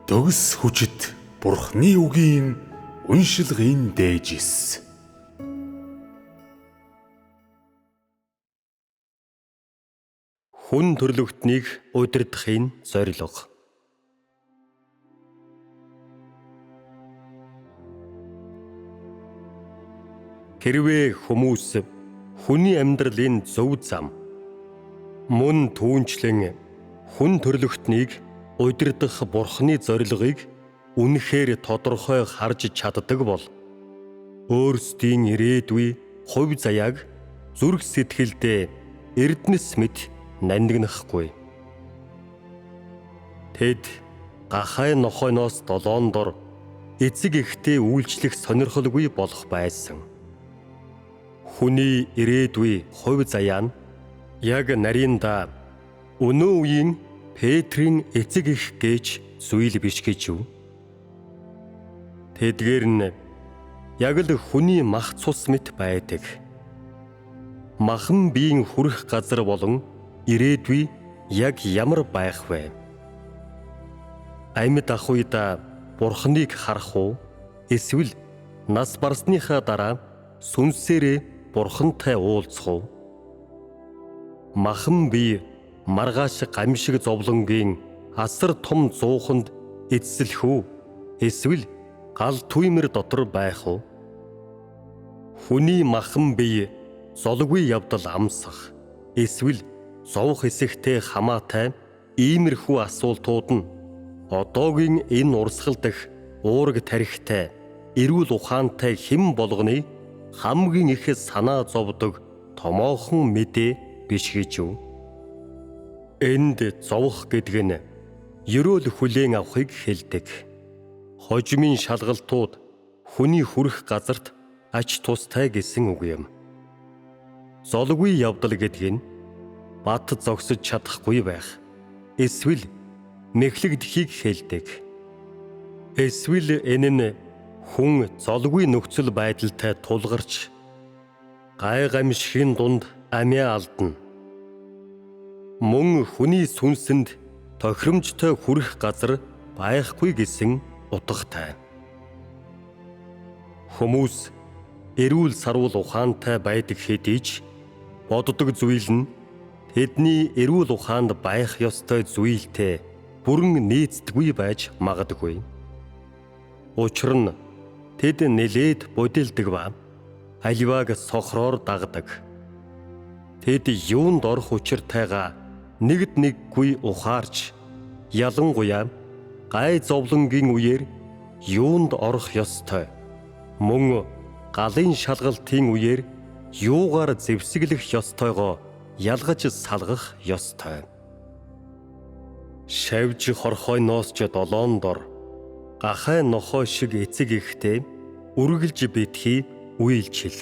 Төгс хүчит Бурхны үгийн уншилгын дээжис. Хүн төрлөختнийг удирдахын зорилго. Хэрвээ хүмүүс хүний амьдралын зөв зам мөн түүнчлэн хүн төрлөختнийг удирдах Бурхны зорилгыг үнэхээр тодорхой харж чаддаг бол өөрсдийн ирээдүй хувь заяаг зүрх сэтгэлдээ эрдэнэс мэт нандинахгүй. Тэд гахай нохойноос долоон дор эцэг эхтэй үйлчлэх сонирхолгүй болох байсан. Хүний ирээдүй хувь заяа нь яг нарийнда өнөө үеийн Петрийн эцэг эх гэж зүйл биш гэж юу? Тэдгээр нь яг л хүний мах цус мэт байдаг. Махан биеийн хүрэх газар болон ирээдүй яг ямар байх вэ? Амьд ах уйдаа Бурхныг харах уу? Эсвэл нас барсныхаа дараа сүнсээрээ Бурхантай уулзах уу? Махан бие маргааш гамшиг зовлонгийн асар том зууханд эцэслэх үү? Эсвэл гал туймэр дотор байх уу? Хүний махан бие золгүй явдал амсах, эсвэл зовх эсэхтэй хамаатай иймэрхүү асуултууд нь одоогийн энэ урсгал дэх уураг тарихтай эрүүл ухаантай хэн болгоны хамгийн их санаа зовдөг томоохон мэдээ биш гэж юу? Энд зовх гэдэг нь ерөөл хүлээн авахыг хэлдэг. Хожимын шалгалтууд хүний хүрэх газарт ач тустай гэсэн үг юм. Золгүй явдал гэдэг нь бат зогсож чадахгүй байх, эсвэл мэхлэгдэхийг хэлдэг. Эсвэл энэ нь хүн золгүй нөхцөл байдалтай тулгарч гай гамшигын дунд амиа алдна. Мөн хүний сүнсэнд тохиромжтой хүрэх газар байхгүй гэсэн утгатай. Хүмүүс эрүүл саруул ухаантай байдаг хэдий ч боддог зүйл нь тэдний эрүүл ухаанд байх ёстой зүйлтэй бүрэн нийцдэггүй байж магадгүй. Учир нь тэд нэлээд бодилдог ба аливааг сохроор дагдаг. Тэд юунд орох учиртайгаа нэгд нэггүй ухаарч ялангуяа гай зовлонгийн үеэр юунд орох ёстой, мөн галын шалгалтын үеэр юугаар зэвсэглэх ёстойгоо ялгаж салгах ёстой. Шавж хорхойноос ч долоон дор гахай нохой шиг эцэг эхтэй үргэлж битгий үйлчил.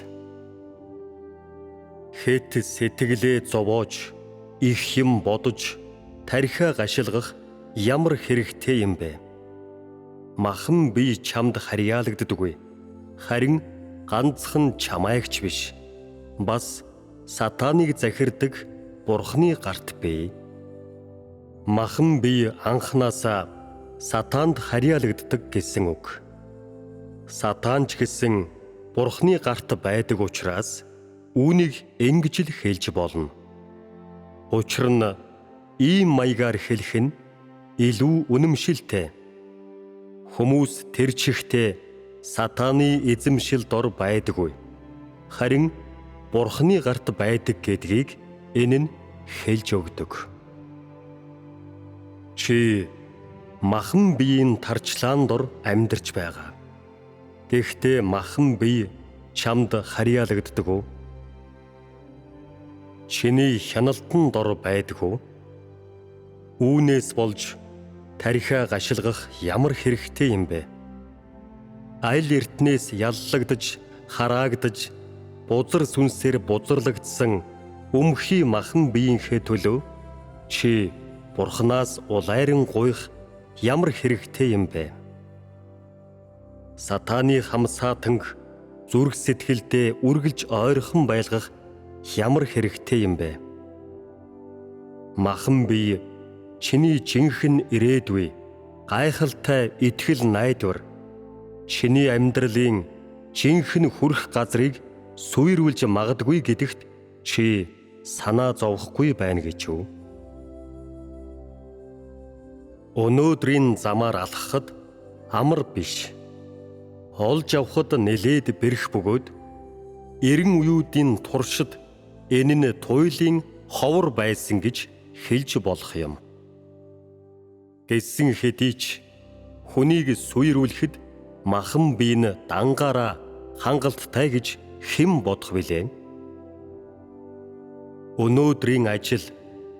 Хэт сэтгэлээ зовоож, их юм бодож, тархиа гашилгах ямар хэрэгтэй юм бэ? Махан бие чамд харьяалагддаггүй. Харин ганцхан чамайгч биш. Бас сатаныг захирдаг Бурхны гарт бий. Махан бие анхнаасаа сатанд харьяалагддаг гэсэн үг. Сатан ч гэсэн Бурхны гарт байдаг учраас үүнийг ингэж л хэлж болно. Учир нь ийм маягаар хэлэх нь илүү үнэмшилтэй. Хүмүүс тэр чигтээ сатаны эзэмшил дор байдаггүй. Харин Бурхны гарт байдаг гэдгийг энэ нь хэлж өгдөг. Чи махан биеийн тарчлаан дор амьдарч байгаа. Гэхдээ махан бие чамд харьяалагддаг уу? Чиний хяналтан дор байдаг уу? Үүнээс болж тархиа гашилгах ямар хэрэгтэй юм бэ? Айл эртнээс яллагдаж, хараагдаж, бузар сүнсээр бузарлагдсан өмхий махан биеийнхээ төлөө чи Бурханаас улайран гуйх ямар хэрэгтэй юм бэ? Сатаны хамсаатанг зүрх сэтгэлдээ үргэлж ойрхон байлгах ямар хэрэгтэй юм бэ? Махан бие чиний жинхэнэ ирээдүй гайхалтай итгэл найдвар чиний амьдралын жинхэнэ хүрх газрыг сүйрүүлж магадгүй гэдэгт чи санаа зовхгүй байна гэж үү? Өнөөдрийн замаар алхахад амар биш. Олж авахад нэлээд бэрх бөгөөд 90 үеүүдийн туршид энэ нь туйлын ховор байсан гэж хэлж болох юм. Гэсэн хэдий ч хүнийг сүйрүүлэхэд махан бие нь дангаараа хангалттай гэж хэн бодох билээ? Өнөөдрийн ажил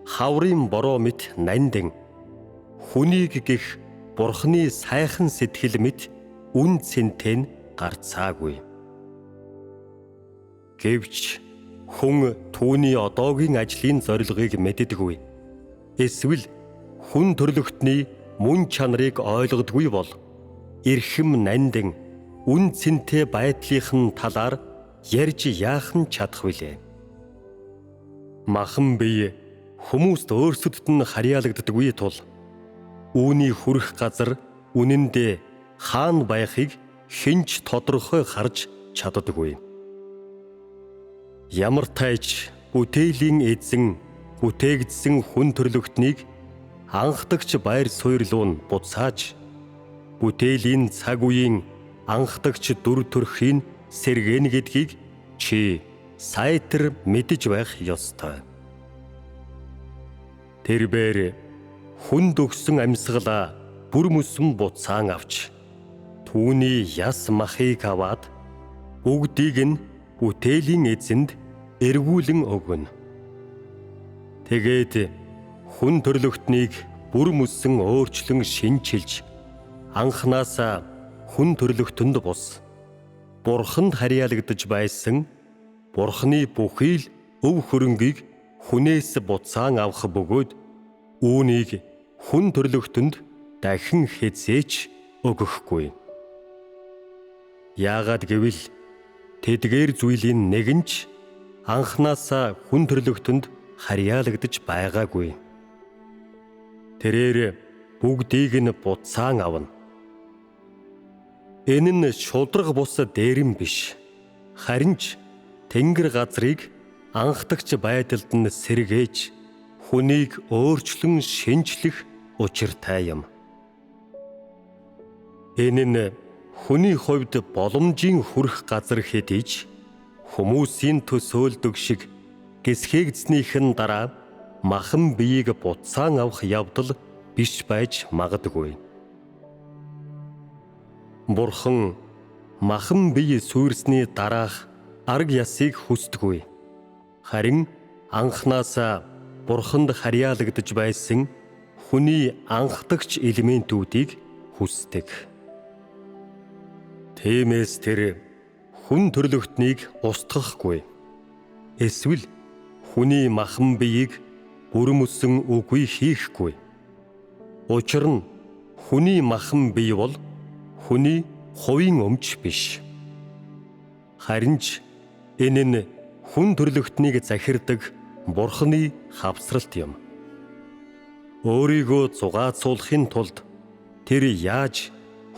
хаврын бороо мэт нандин, хүнийг гих Бурхны сайхан сэтгэл мэт үн цэнтэй нь гарцаагүй. Гэвч хүн түүний одоогийн ажлын зорилгыг мэддэггүй. Эсвэл хүн төрлөختний мөн чанарыг ойлгодгүй бол эрхэм нандин үн цэнтэй байдлынх нь талаар ярьж яахан чадах вүлээ? Махан бие хүмүүст өөрсдөд нь харьяалагддаггүй тул үүний хүрэх газар үнэндээ хаана байхыг хэн ч тодорхой харж чаддаггүй. Ямар тайч бүтээлийн эзэн бүтээгдсэн хүн төрлөختнийг анхдагч байр суурь руу нь буцааж бүтээлийн цаг үеийн анхдагч дүр төрхийг сэргээнэ гэдгийг чи сайтар мэдэж байх ёстой. Тэрбээр хүнд өгсөн амьсгалаа бүр мөсөн буцаан авч түүний яс махыг аваад бүгдийг нь бүтээлийн эзэнд эргүүлэн өгнө. Тэгээд хүн төрлөختнийг бүр мөсөн өөрчлөн шинчилж анхнаасаа хүн төрлөختөнд бус Бурханд харьяалагдаж байсан Бурханы бүхий л өв хөрөнгийг хүнээс буцаан авах бөгөөд үүнийг хүн төрлөختөнд дахин хэзээ ч өгөхгүй. Яагаад гэвэл тэдгээр зүйлийн нэг нь ч анхнаасаа хүн төрлөختөнд харьяалагдаж байгаагүй. Тэрээр бүгдийг нь буцаан авна. Энэ нь шударга бус дээрэм биш. Харин ч тэнгэр газрыг анхдагч байдалд нь сэргээж хүнийг өөрчлөн шинжлэх учиртай юм. Энэ нь хүний хувьд боломжийн хүрх газар хэдий ч хүмүүсийн төсөөлдөг шиг гисгээгдснийхэн дараа махан биеийг буцаан авах явдал биш байж магадгүй. Бурхан махан бие сүйрсний дараах арга ясыг хүсдэггүй. Харин анхнаасаа Бурханд харьяалагдаж байсан хүний анхдагч элементүүдийг хүсдэг. Тиймээс тэр хүн төрлөختнийг устгахгүй. Эсвэл хүний махан биеийг бүрмөсөн үгүй хийхгүй. Учир нь хүний махан бие бол хүний хувийн өмч биш. Харин ч энэ нь хүн төрлөختнийг захирдаг Бурханы хавсралт юм. Өөрийгөө зугаацуулахын тулд тэр яаж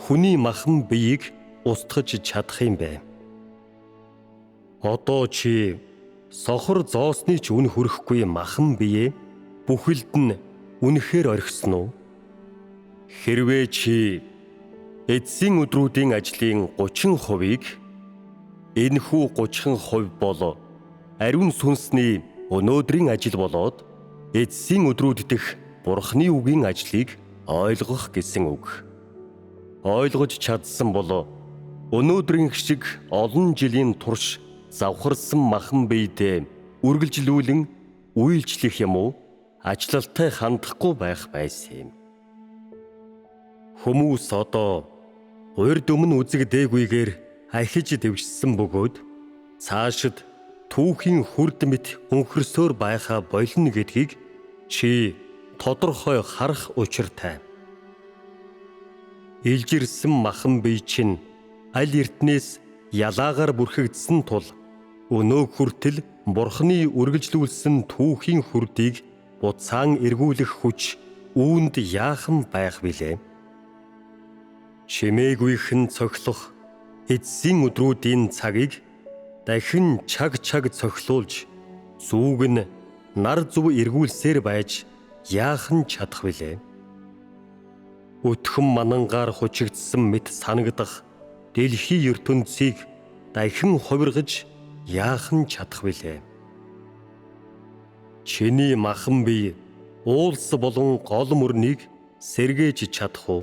хүний махан биеийг устгаж чадах юм бэ? Одоо чи сохор зоосны ч үн хүрэхгүй махан бие бүхэлд нь үнэхээр орхисон уу? Хэрвээ чи эцсийн өдрүүдийн ажлын 30%-ийг энэхүү 30% бол ариун сүнсний өнөөдрийн ажил болоод эцсийн өдрүүд дэх Бурхны үгийн ажлыг ойлгох гэсэн үг. Ойлгож чадсан бол өнөөдрийн шиг олон жилийн турш завхарсан махан биедээ үргэлжлүүлэн үйлчлэх юм уу ачлалтай хандахгүй байх байсан юм. Хүмүүс одоо урд өмнө үзэгдээгүйгээр ахиж дэвшсэн бөгөөд цаашид түүхийн хүрд мэт өнхөрсөөр байхаа болно гэдгийг чи тодорхой харах учиртай. Илжирсэн махан бие чинь аль эртнээс ялаагаар бүрхэгдсэн тул өнөө хүртэл Бурхны үргэлжлүүлсэн түүхийн хүрдийг буцаан эргүүлэх хүч үүнд яахан байх билээ? Чимээгүйхэн цохилох эцсийн өдрүүдийн цагийг дахин чаг чаг цохилуулж зүүг нь нар зүв эргүүлсээр байж яахан чадах вүлээ? Өтгөн манангаар хучигдсан мэт санагдах дэлхийн ертөнцийг дахин хувиргаж яахан чадах вүлээ? Чиний махан бие уулс болон гол мөрнийг сэргээж чадах уу?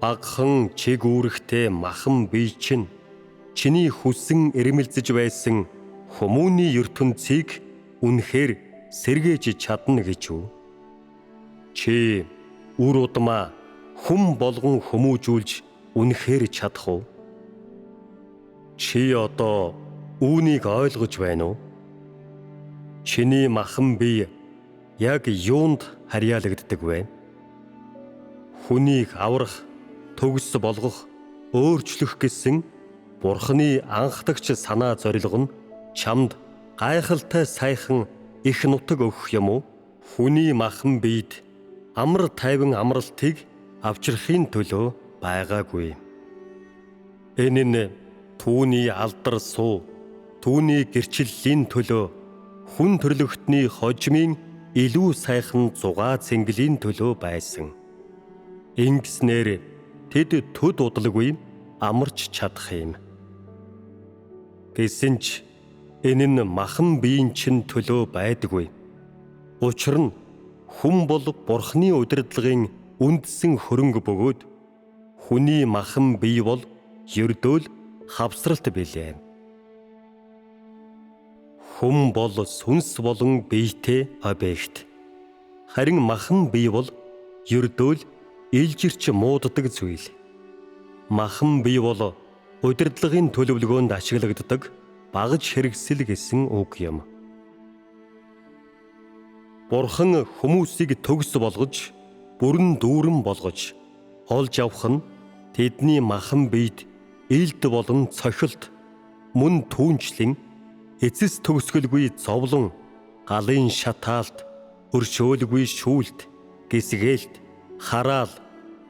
Багахан чиг үүрэгтэй махан бие чинь чиний хүссэн эрмэлзэж байсан хүмүүний ертөнцийг үнэхээр сэргээж чадна гэж үү? Чи үр удмаа хүм болгон хүмүүжүүлж үнэхээр чадах уу? Чи одоо үүнийг ойлгож байна уу? Чиний махан бие яг юунд харьяалагддаг вэ? Хүнийг аврах, төгс болгох, өөрчлөх гэсэн Бурхны анхдагч санаа зорилго нь чамд гайхалтай сайхан их нутаг өгөх юм уу? Хүний махан биед амар тайван амралтыг авчрахын төлөө байгаагүй. Энэ нь түүний алдар суу, түүний гэрчлэлийн төлөө хүн төрлөختний хожмын илүү сайхан зугаа цэнгэлийн төлөө байсан. Ингэснээр тэд төд удалгүй амарч чадах юм. Гэсэн ч энэ нь махан биеийн чинь төлөө байдаггүй. Учир нь хүн бол Бурхны удирдлагын үндсэн хөрөнгө бөгөөд хүний махан бие бол ердөө л хавсралт билээ. Хүн бол сүнс болон биетэй объект. Харин махан бие бол ердөө л илжирч мууддаг зүйл. Махан бие бол удирдлагын төлөвлөгөөнд ашиглагддаг багаж хэрэгсэл гэсэн үг юм. Бурхан хүмүүсийг төгс болгож, бүрэн дүүрэн болгож олж авах нь тэдний махан биед илд болон цохилт, мөн түүнчлэн эцэс төгсгөлгүй зовлон, галын шатаалт, өршөөлгүй шүүлт, гисгээлт, хараал,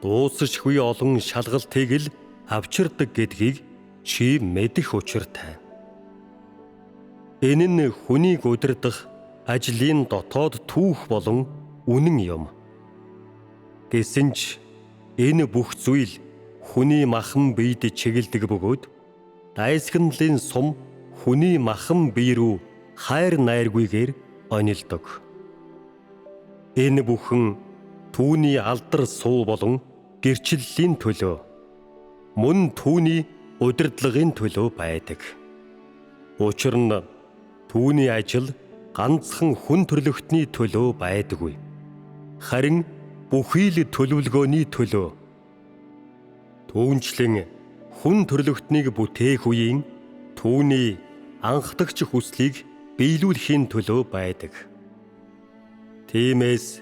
дуусшгүй олон шалгалтыг л авчирдаг гэдгийг чи мэдэх учиртай. Энэ нь хүнийг удирдах ажлын дотоод түүх болон үнэн юм. Гэсэн ч энэ бүх зүйл хүний махан биед чиглэдэг бөгөөд дайсагналын сум хүний махан бие рүү хайр найргүйгээр онилдог. Энэ бүхэн түүний алдар суу болон гэрчлэлийн төлөө, мөн түүний удирдлагын төлөө байдаг. Учир нь түүний ажил ганцхан хүн төрлөختний төлөө байдаггүй. Харин бүхий л төлөвлөгөөний төлөө. Түүнчлэн хүн төрлөختнийг бүтээх үеийн түүний анхдагч хүслийг биелүүлэхийн төлөө байдаг. Тиймээс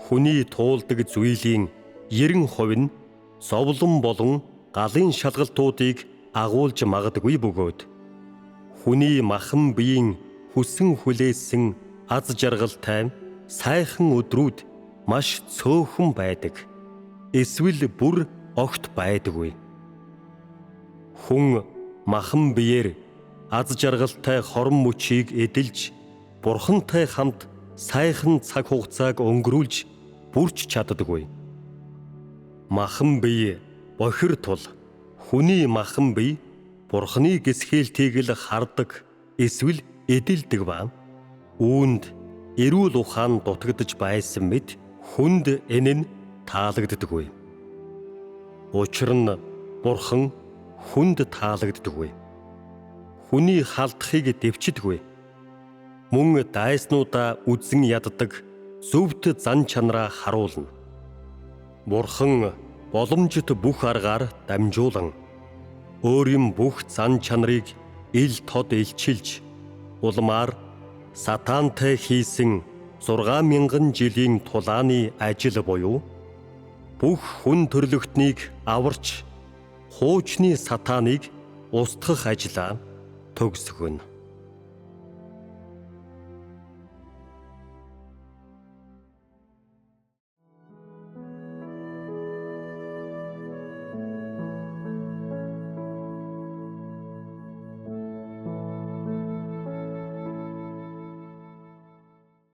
хүний туулдаг зүйлийн 90% нь зовлон болон галын шалгалтуудыг агуулж магадгүй бөгөөд хүний махан биеийн хүсэн хүлээсэн аз жаргалтай сайхан өдрүүд маш цөөхөн байдаг. Эсвэл бүр огт байдаггүй. Хүн махан биеэр аз жаргалтай хорон мөчийг эдэлж Бурхантай хамт сайхан цаг хугацааг өнгөрүүлж бүрч чаддаггүй. Махан бие бохир тул хүний махан бие Бурханы гисгээлтийг л хардаг эсвэл эдэлдэг ба үүнд эрүүл ухаан дутагдаж байсан мэт хүнд энэ нь таалагддаггүй. Учир нь Бурхан хүнд таалагддаггүй. Хүний халдахыг дэвчдэггүй. Мөн дайснуудаа үзэн яддаг зөвхт зан чанараа харуулна. Бурхан боломжит бүх аргаар дамжуулан өөрийн бүх зан чанарыг ил тод илчилж улмаар сатантай хийсэн 6000 жилийн тулааны ажил буюу бүх хүн төрлөختнийг аварч хуучны сатаныг устгах ажлаа төгсгөнө.